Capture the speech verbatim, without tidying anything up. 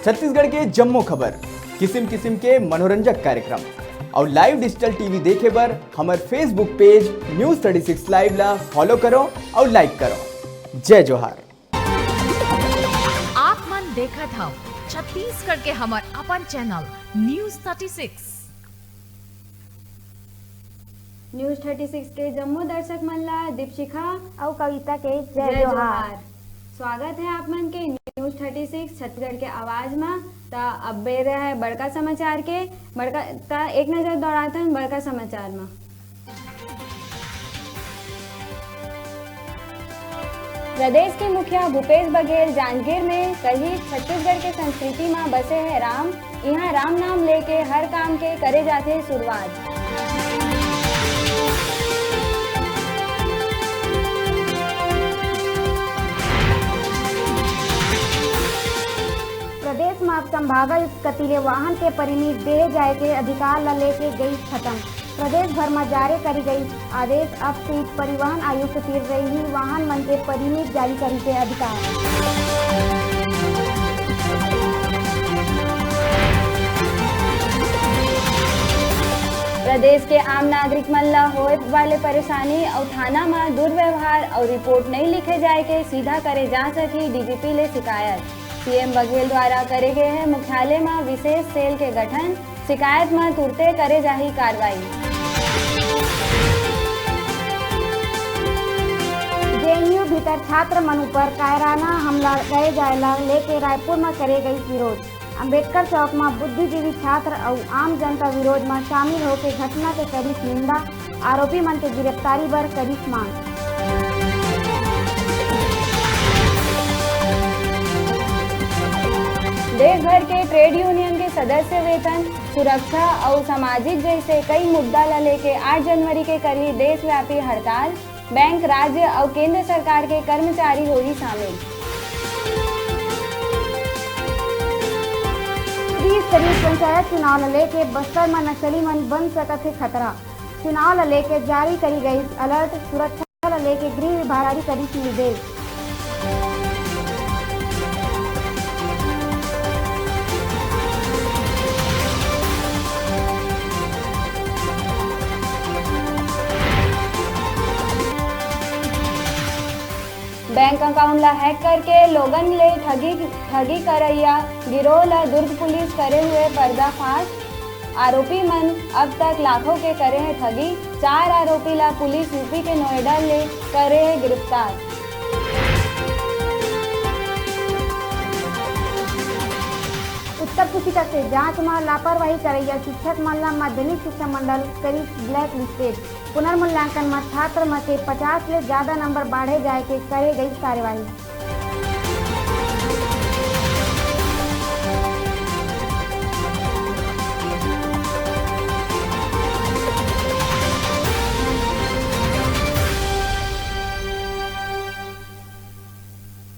छत्तीसगढ़ के जम्मो खबर, किसिम किसिम के मनोरंजक कार्यक्रम अउ live digital T V देखे बर हमर Facebook page News thirty six Live ला follow करो अउ like करो। जय जोहार। आप मन देखत हव छत्तीसगढ़ के हमर अपन channel News thirty six। News thirty six के जम्मो दर्शक मन ला दीपशिखा अउ कविता के जय जय जोहार। जोहार। स्वागत है आप मन के News thirty six छत्तीसगढ़ के आवाज मा। त अब बेरा है बड़का समाचार के। बड़का, त एक नजर दौड़ाथन बड़का समाचार मा। प्रदेश के मुखिया भूपेश बघेल जांजगीर में कही, छत्तीसगढ़ के संस्कृति मा बसे है राम, इहाँ राम नाम लेके हर काम के करे जाथे शुरुआत। प्रदेश म अब संभागायुक्त कति ले वाहन के परिमित देहे जाय के अधिकार ल लेके गई खत्म। प्रदेश भर म जारी करी गई आदेश, अब सीट परिवहन आयुक्त तीर रही वाहन मन के परिमित जारी करी के अधिकार। प्रदेश के आम नागरिक मन ल होए वाले परेशानी अउ थाना म दुर्व्यवहार अउ रिपोर्ट नइ लिखे जाय के सीधा करे जा सकही D B P ले शिकायत। C M बघेल द्वारा करे गे हे मुख्यालय म विशेष सेल के गठन, शिकायत म तुरते करे जाही कार्रवाई। J N U भीतर छात्र मन ऊपर कायराना हमला करे जाय ला लेके रायपुर म करे गई विरोध। अंबेडकर चौक म बुद्धिजीवी छात्र अउ आम जनता विरोध म शामिल होके घटना के करिस निंदा, आरोपी मन के गिरफ्तारी बर करिस मांग। देश भर के ट्रेड यूनियन के सदस्य वेतन, सुरक्षा अउ सामाजिक जैसे कई मुद्दा ल लेके आठ जनवरी के करही देशव्यापी हड़ताल। बैंक, राज्य अउ केंद्र सरकार के कर्मचारी होही शामिल। त्रिस्तरीय पंचायत चुनाव ल लेके बस्तर म नक्सली मन बन सकत हे खतरा। चुनाव ल लेके जारी करी गई अलर्ट, सुरक्षा ल लेके गृह विभाग जारी करिस निर्देश। बैंक अकाउंट ला हैक करके लोगन ले ठगी, ठगी करइया गिरोह ला दुर्ग पुलिस करे हुए पर्दाफाश। आरोपी मन अब तक लाखों के करे हे ठगी। चार आरोपी ला पुलिस यूपी के नोएडा ले करे हे गिरफ्तार। उत्तर पुस्तिका के जांच म लापरवाही करइया शिक्षक मन ला माध्यमिक शिक्षा मंडल करिस blacklisted। पुनर्मूल्यांकन म छात्र म के पचास ले ज्यादा नंबर बाढ़े जाय के करे गई कार्यवाही।